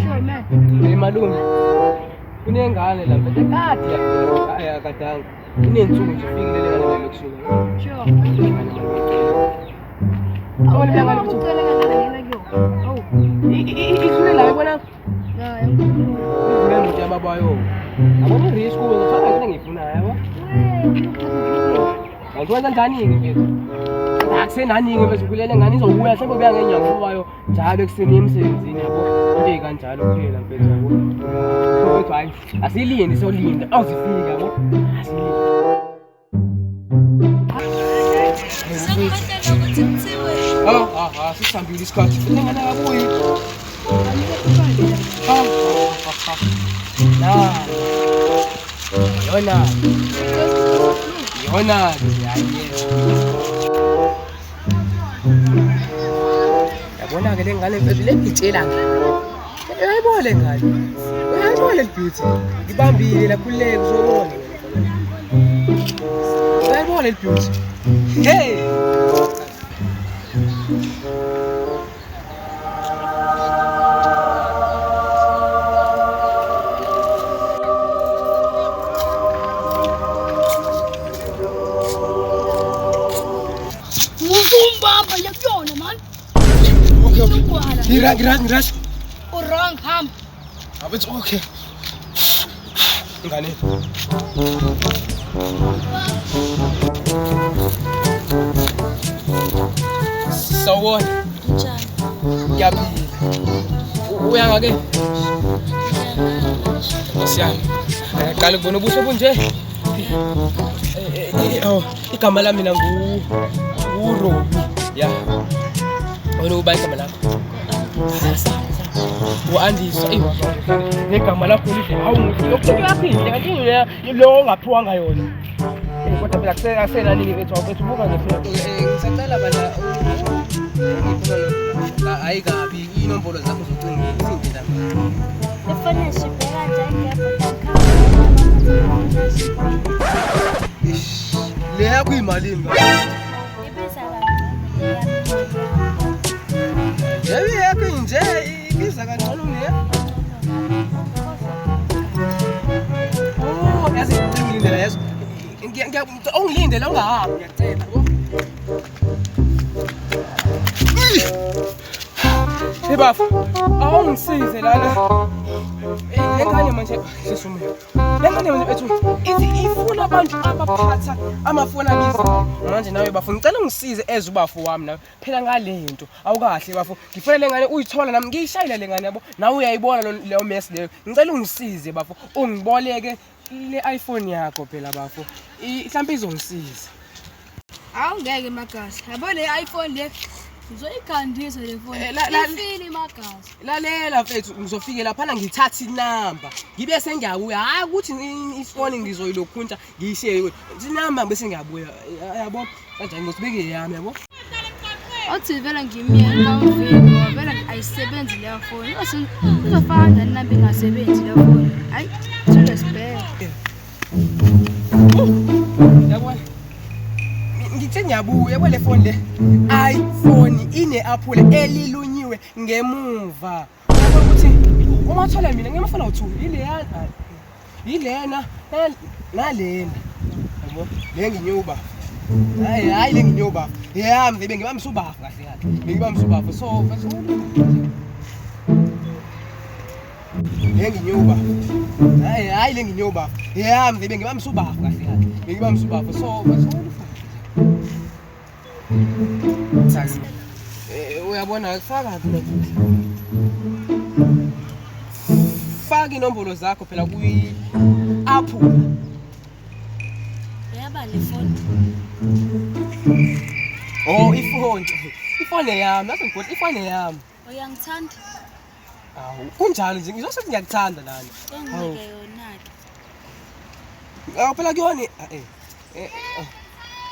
Sure man. Hey malume. Kunengane la mfethu kade yakadanga. Inensuku nje ifikile le ngane elokishini. Sure. Awona ngane mfethu. Ucela ngane kuyona. Awu. Ihlule la yabona. Ya, yangikhuluma. Ivule imoto yababa yo. Yabona i-risk kuwe ngithola into engiyifunayo yabo. Ngikwenza kanjani-ke mfethu? Akusenani-ke mfethu kulele ngane izobuya mhlawumbe ubuya ngenyawo wayo njalo ekuseni emsebenzini yabo. Into ey'kanjalo kuphela mfethu yabo. Mfethu hhayi asilindi solinda awuzifika yabo. Asilindi. Sekufanele ukuthi kuthiwe Ha ha ha sisihambile isikhathi. Futhi ngane akabuyi. Ha ha ha. Na. Yona. Yona hayi. Yabona ke le ngane mfethu le ngitshela ngayo. Uyayibona le ngane. Uyayibona le beauty. Ngibambile la khululeka uzobona. Uyayibona le beauty. Hey! Uzombamba nje kuyona man. Okay, okay. Ugwala. Ngira ngira ngira. U-wrong hamba. It's okay. Ingane. Sawubona. Njani? Ngiyaphila. Uyanga ke? Nkosi yami. Ngiyaqala ukubona ubuso obunje. Oh, igama lami mina ngu uRobi. Ya. Wena ubani igama lakho? U-Andiswa. Eyi, negama lakho lihle. Hawu muhle. Lokhu yakho inhle kanti lo ongaphiwanga yona. Kodwa phela akusenani-ke mfethu mfethu buka nje phela. Ngisacela bana ngifuna hayi kabi inombolo zakho zocingo izinto ndaba. Efoni eshibhe kanje ngiyabhoda. Ish, le yakho imalini ba? Ibiza kangcono. Nje yakho inje ibiza kangcono ne? Oh, yazi ngilindela yeso. Ngiya ungilindele ungahambi ngiyacela. Hey bafo, awungisize lana. Le ngane manje sisume. Le ngane manje ethu ithi ifuna abantu abaphatha amafoni abizayo. Manje nawe bafo ngicela ungisize as ubafo wami nawe. Phela ngalento awukahle bafo. Ngifuna le ngane uyithola nami ngiyishayile le ngane yabo. Nawe uyayibona leyo mess leyo. Ngicela ungisize bafo, ungiboleke le iPhone yakho phela bafo. Mhlawumbe izongisiza. Awungeke magazi. Yabo le iPhone le ngizoyikhandisa le phone. Ifile magazi. Lalela mfethu ngizofike laphana ngithathe inamba ngibe sengiyabuya hhayi ukuthi ifoni ngizoyilokhuntsha ngiyishiye inamba bese ngiyabuya yabo kanjani ngizobeke yami yabo. Othi vele ngimyeke ngawuviki ngoba vele ayisebenzi leyo phone. Uzofaka kanjani inamba ingasebenzi leyo phone? Hayi, thule sibheke. Yabona ngithe ngiyabuya yabo le phone le iPhone ine-aphula elilunyiwe ngemuva. Yabona ukuthi uma uthola mina ngemafoni awu-2 ileyana yilena nalena yabo le nginyuba hayi hayi le nginyuba yami ngibe ngibambisa ubafu kahle kahle ngibambisa ubafu so le nginyuba hayi hayi le nginyuba yami ngibe ngibambisa ubafu kahle kahle ngibambisa ubafu so uyabona kufaka mina faka inombolo zakho phela kwi aphula. Yaba le phone. Oh, ifoni. Ifoni yami, nathi ngigodi ifoni yami. Uyangithanda? Awu, kunjalo nje ngizosethi ngiyakuthanda lana. Unginike yona-ke. Awu phela kuyona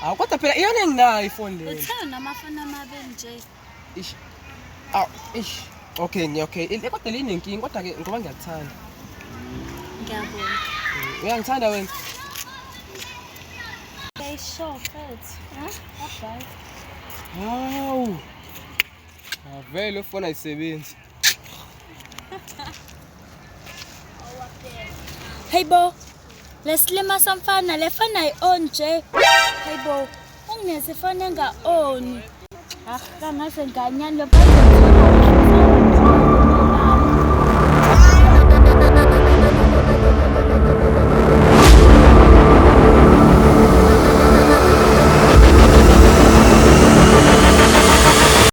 awu kodwa phela iyona enginayo ifoni le. Uthe unamafoni amabili nje. Ish. Awu, ish. Okay, okay. Kodwa le inenkinga kodwa ke ngoba ngiyakuthanda. Ngiyabonga. Uyangithanda wena? Okay, sure, mfethu. Bye. Hawu. Avele ifoni ayisebenzi. Hey bo, lesilima samfana lefana ayi-on nje. Hey bo, ungineze ifoni enga-oni. Ah, kangaze nganyani lo mfana.